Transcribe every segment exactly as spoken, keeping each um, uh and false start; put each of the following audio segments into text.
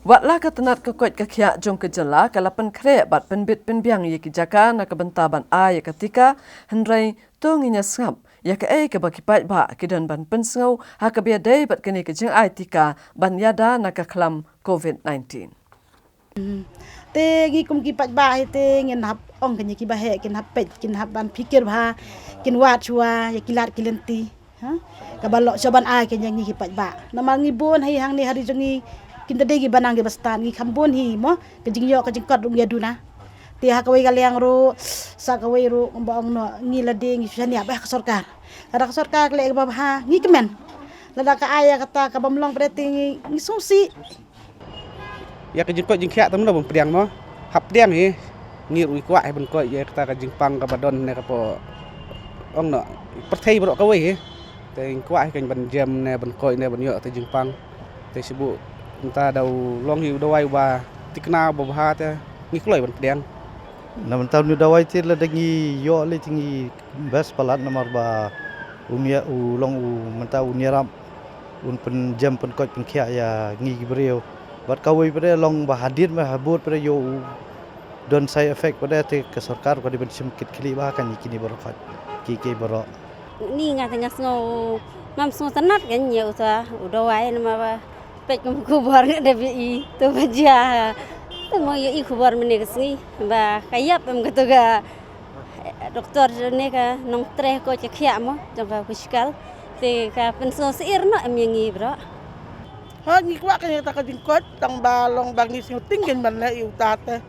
Wat la ka tnat ka koit ka khiah jong ka jylla ka la pynkhreh bad pynbit pynbiang ïa ki jaka na ka bynta ban ai ïa ka tika, hynrei to ngin ïa sngap ïa kaei kaba ki paidbah ki don ban pynsngew ha kaba ïadei bad kane ka jingai tika ban ïada na ka khlam covid nineteen. Te ngi kum ki paidbah hi te ngin hap ong kane ki ba heh, kin hap peit, kin hap ban phikir bha, kin wad shuwa ïa ki lad ki lynti. Ha? Kaba lok sha ban ai kane ngi ki paidbah. Namar ngi bun hi hangne ha ri jong ngi, kin da dei ki ba nang ki ba stad, ngi kham bun hi mo, ka jingïoh ka jingkot ruh ngi ïa duna. Te ha kawei ka liang ruh, sa kawei ruh, ba ong noh, ngi lade ngi shu shaniah bha ka sorkar. Lada ka sorkar ka leh kaba bha, ngi kmen. Lada ka ai ïa kata kaba mlong pat te ngi, ngi sngewsih. Ïa ka jingkoit jingkhiah tang mano ban pdiang mo. Hap pdiang hi. Ngi ruh ngi kwah hi ban koit ïa kata ka jingpang kaba don ne ka po. Ong noh, pyrthei baroh kawei hi. Te ngi kwah hi kan ban jem ne ban koit ne ban ïoh te jingpang. Te shu buh mynta da u long hi u dawai uba thikna uba bha te ngi kloi ban pdiang. Na mynta u dawai te lada ngi ïoh lei te ngi best palat namar ba u nia u long u mynta u nia rap un pynjem pynkoit pynkhiah ïa ngi ki briew. Bad kawei pat de long ba hadien ba habud pat de ïoh u don side effect pat de te ka sorkar ka dei ban shim kit khlieh bha kan ïa kine baroh khoit ki ki baroh. Ni nga te nga sngew ngam sngew tnat kan ïa uta u dawai namar ba peit kum khubor nga dep ïohi to ba jia. Te mo ïohi khubor mynne ka sngi ba ka ïap em ka to ka doktor ne ka nongtrei ko ka khiah mo jong ka hospital. Te ka pynsngewsih noh em ïa ngi baroh. Hooid ngi kwah kane kata ka jingkoit tang ba long ba ngi sngewtyngkhuh ban leh ïa uta te.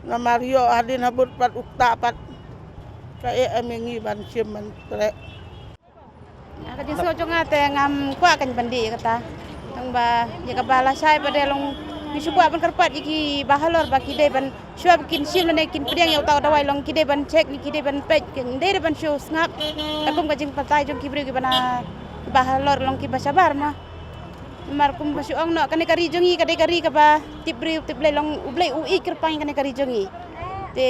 Namar ïoh hadien habud pat uta pat ka eh em ïa ngi ban shim ban trei. Ka jingsngew jong nga te ngam kwah kan ban dih ïa kata. Tang ba ïa kaba lashai pat de long ngi shu kwah ban kyrpad ïa ki ba halor ba ki dei ban shuwa ba kin shim lane kin pdiang ïa uta u dawai long ki dei ban check ne ki dei ban peit kin dei ban shu sngap. Ka kum ka jingpyntai jong ki briew kiba na ba halor long kiba shabar ma. Namar kum ba shu ong noh kane ka ri jong ngi ka dei ka ri kaba tip briew tip Blei long U Blei u ïeit kyrpang ïa kane ka ri jong ngi. Te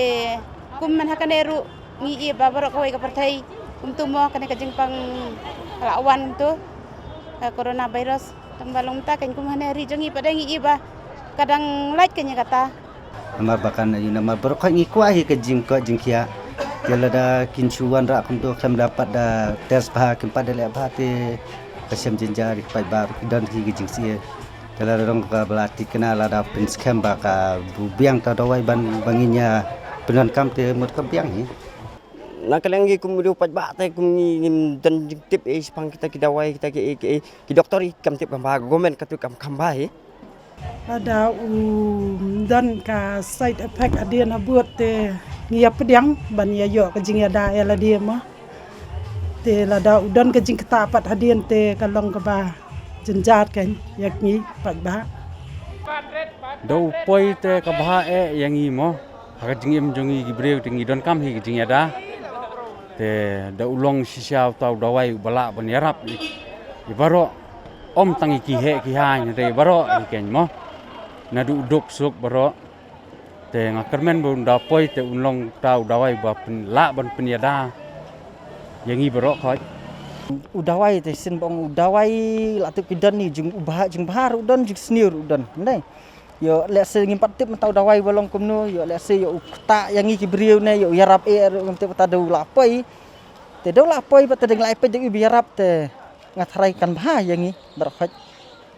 kum man ha kane ruh ngi ïohi ba baroh kawei ka pyrthei kumtu mo kane ka jingpang ka la wan kumtu ka corona virus. Tang ba long mynta kan kum hane ri jong ngi pat de ngi ïohi ba ka dang lait kane kata. Namar ba kan ïa namar baroh khoit ngi kwah hi ka jingkoit jingkhiah. Ïa lada kin shu wanrah kumtu khlem da pat da test bha kin pat da leh bha te ka shem jynjar ïa ki paidbah ruh ki don hi ka jingsih. Te lada dang ka ba la thikna lada pynskhem ba ka bu biang ta dawai ban ba ngin ïa pyndonkam te mut ka biang hi. Na ka liang ngi kum u paidbah te kum ngi ngim don jingtip ei shaphang kita ki dawai kita ki ei ki ei ki doktor i kam tip kam bha, government ka tip kam kham bha hi. Lada u don ka side effect hadien habud te ngi ïa pdiang ban ïa ïoh ka jingïada ïa lade ma. Te lada u don ka jingktah pat hadien te ka long kaba jynjar kan ïa ngi paidbah. Da u poi te ka bha eh ïa ngi mo. Ha ka jingim jong ngi ki briew te ngi donkam hi ka jingïada. Te da u long shisha uta u dawai uba lah ban ïarap ïa baroh. Ym tang ïa ki heh ki haiñ hynrei baroh ïa keiñ mo. Naduh u duk suk baroh. Te nga kyrmen ba un da poi te un long uta u dawai ba pyn lah ban pynïada ïa ngi baroh khoit. U dawai te shisien ba ong u dawai la tip ki don ni jing u bha jing bha ruh don jing sniew ruh don. Ndai. Ïoh lehse ngim pat tip mynta u dawai ba long kumno, ïoh lehse ïoh u ktah ïa ngi ki briew ne ïoh u ïarap eh ruh ngam tip mynta da u la poi. Te da u la poi ba te dang la peit da u ba ïarap te nga tharai kan bha ïa ngi baroh khoit.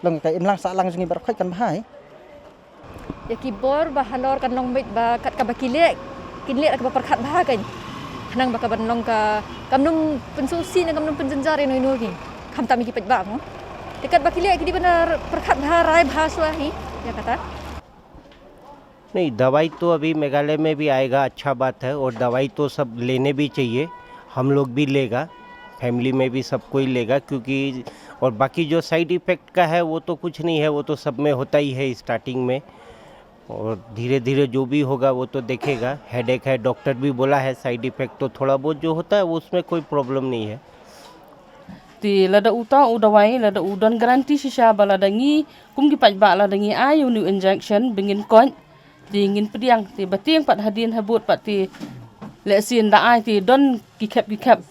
Long ka imlang sahlang jong ngi baroh khoit kan bha. Ïa ki bor ba halor kan long beit ba kat kaba ki leh kin leh kaba pyrkhat bha kan. Khnang ba kaban long ka kam nym pynsngewsih ne kam nym pynjynjar ïa noi noi ki. Khamtam ïa ki paidbah mo. Te kat ba ki leh ki dei ban pyrkhat bha rai bha shuwa hi ïa kata. नहीं, दवाई तो अभी मेघालय में भी आएगा, अच्छा बात है, और दवाई तो सब लेने भी चाहिए, हम लोग भी लेगा, फैमिली में भी सब कोई लेगा, क्योंकि और बाकी जो साइड इफेक्ट का है वो तो कुछ नहीं है, वो तो सब में होता ही है स्टार्टिंग में, और धीरे धीरे जो भी होगा वो तो देखेगा। हेडेक है, डॉक्टर भी बोला है, साइड इफेक्ट तो थोड़ा बहुत जो होता है वो उसमें कोई प्रॉब्लम नहीं है। Te lada uta u dawai lada u don garanti shisha ba lada ngi kum ki paidbah lada ngi ai u new injection ba ngin koit. Te ngin pdiang te ba tieng pat hadien habud pat te lehse da ai te don ki khep ki khep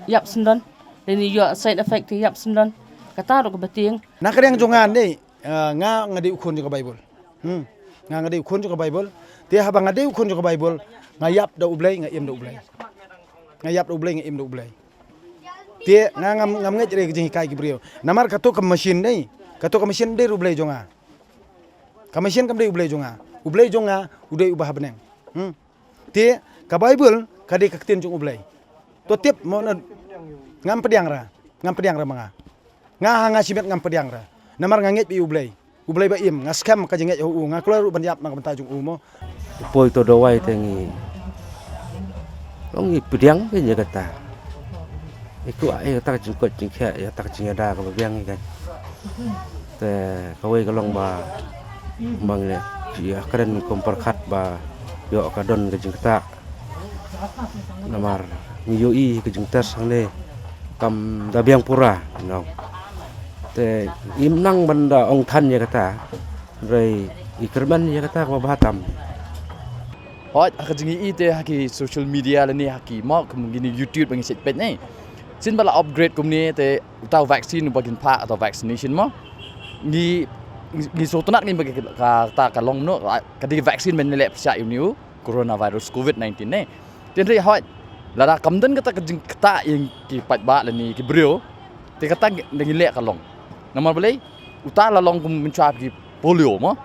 ïap sendon. Lane ïoh side effect te ïap sendon. Kata ruh ka ba tieng. Na ka riang jong nga ne Ah, nga nga dei u khun jong ka Bible. Hmm. Nga nga dei u khun jong ka Bible. Te haba nga dei u khun jong ka Bible, nga ïap da U Blei, nga im da U Blei. Nga ïap da U Blei, nga im da U Blei. Te nga ngam ngam ngeit re ka jinghikai ki briew. Namar kato ka machine dei. Kato ka machine dei U Blei jong nga. Ka machine kam dei U Blei jong nga. U Blei jong nga u dei uba ha bneng. Hmm. Te ka Bible ka dei ka ktien jong U Blei. To tip mo na ngam pdiang ra. Ngam pdiang ra ma nga. Nga ha nga shimet ngam pdiang ra. Namar nga ngeit bad U Blei. U Blei ba im, nga skhem ka jingngeit ha u, nga kloi ruh ban ïap na ka bynta jong u mo. Poi to dawai te ngi. Long ngi pdiang ke ïa kata. Iku ai kata ka jingkoit jingkhiah, ïa kata ka jingïada kaba biang ngi kan. Te kawei ka long ba, ba ngi leh ïa kren kum pyrkhat ba ïoh ka don ka jingktah. Namar ngi ïohi ka jingtest hangne kam da biang pura, nong. Te ngim nang ban da ong than ïa kata, hynrei ngi kyrmen ïa kata kaba bha tam. Hooid, ha ka jingïohi te ha ki social media lane ha ki mo kum kine YouTube ba ngi check peit ne. Sien ba la upgrade kumne te uta u vaccine uba kin phah, uta u vaccination mo. Ngi, ngi sngewtynnat ngi ba ka, kata ka long no, ka dei vaccine ban leh pyrshah ïa une u coronavirus covid nineteen ne. Te hynrei hooid, lada kam don kata ka jingktah ïa ki paidbah lane ki briew, te kata da ngi leh ka long. Namar balei, uta la long kum mynshuwa ki polio mo.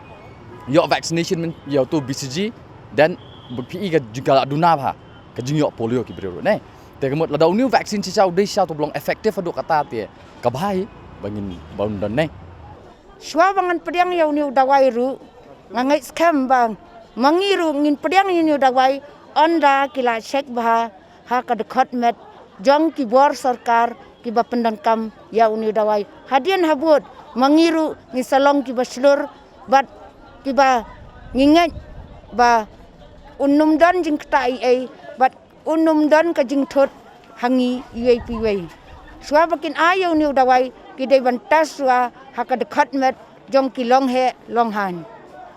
Ïoh vaccination myn, ïa utu B C G, then ba phi i ka jingkhlaiñ duna bha ka jingïoh polio ki briew ruh ne. Te ka mut lada une u vaccine shisha u dei shisha uto ba long effective haduh katta te ka bha hi ba ngin, ba un don ne. Shuwa ba ngan pdiang ïa une u dawai ruh, nga ngeit skhem ba ma ngi ruh ngin pdiang ïa une u dawai, ynda ki la check bha ha ka dkhot met jong ki bor sorkar kiba pyndonkam ïa une u dawai. Hadien habud ma ngi ruh ngin sa long kiba shlur bad kiba ngi ngeit ba un ym don jingktah ei ei bad un ym don ka jingthut ha ngi iwei pa iwei. Shuwa ba kin ai ïa une u dawai ki dei ban test shuwa ha ka dkhot met jong ki longheh longhan.